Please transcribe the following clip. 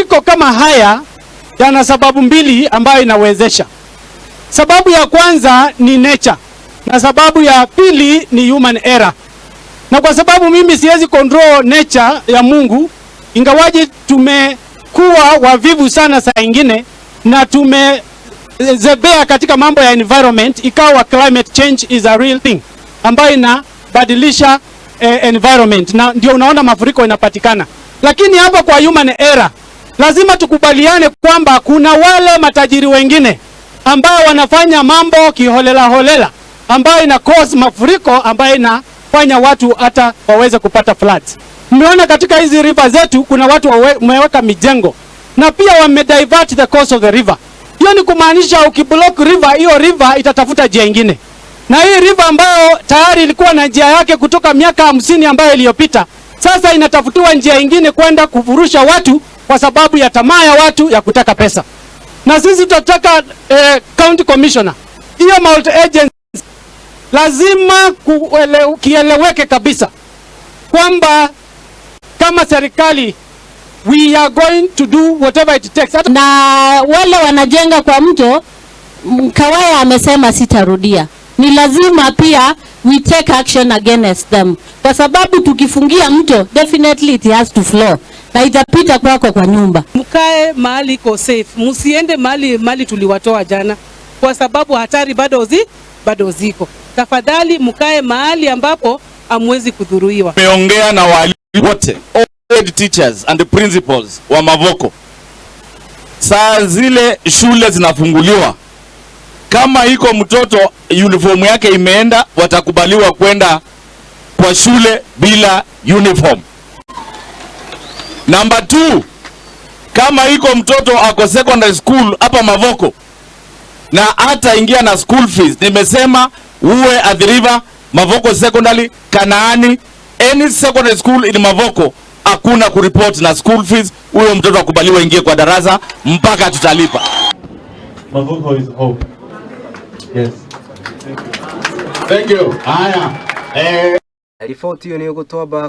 Iko kama haya yana sababu mbili ambayo inawezesha. Sababu ya kwanza ni nature na sababu ya pili ni human error. Na kwa sababu mimi siwezi control nature ya Mungu, ingawaje tumekuwa wavivu sana saa ingine na tumezembea katika mambo ya environment, ikawa climate change is a real thing ambayo inabadilisha environment na ndio unaona mafuriko inapatikana. Lakini hapa kwa human error lazima tukubaliane kwamba kuna wale matajiri wengine ambao wanafanya mambo kiholela holela ambayo ina cause mafuriko ambayo inafanya watu hata waweze kupata floods. Mmeona katika hizi river zetu kuna watu wameweka mijengo na pia wame divert the course of the river. Hiyo ni kumaanisha ukiblock river, hiyo river itatafuta njia ingine, na hii river ambayo tayari ilikuwa na njia yake kutoka miaka 50 ambayo iliyopita, sasa inatafutiwa njia ingine kwenda kufurusha watu kwa sababu ya tamaa ya watu ya kutaka pesa. Na sisi tutataka county commissioner, hiyo multi agency lazima kieleweke kabisa kwamba kama serikali we are going to do whatever it takes. Hata Na wale wanajenga kwa mto, Kawaya amesema, sitarudia. Ni lazima pia we take action against them, kwa sababu tukifungia mto, definitely it has to flow na itapita kwako kwa nyumba. Mkae mahali iko safe, msiende mahali mahali tuliwatoa jana, kwa sababu hatari bado ziko. Tafadhali mkae mahali ambapo hamwezi kudhuruiwa. Tumeongea na walimu wote, all head teachers and the principals wa Mavoko. Saa zile shule zinafunguliwa, kama iko mtoto uniform yake imeenda, watakubaliwa kwenda kwa shule bila uniform. Number 2, kama iko mtoto ako secondary school hapa Mavoko na hata ingia na school fees, nimesema uwe Athi River, Mavoko Secondary, Kanaani, any secondary school in Mavoko, hakuna kuripoti na school fees. Huyo mtoto akubaliwe ingie kwa darasa mpaka tutalipa. Mavoko is hope. Yes. Thank you. Haya. Riboti ĩyo nĩ ĩgũtwamba.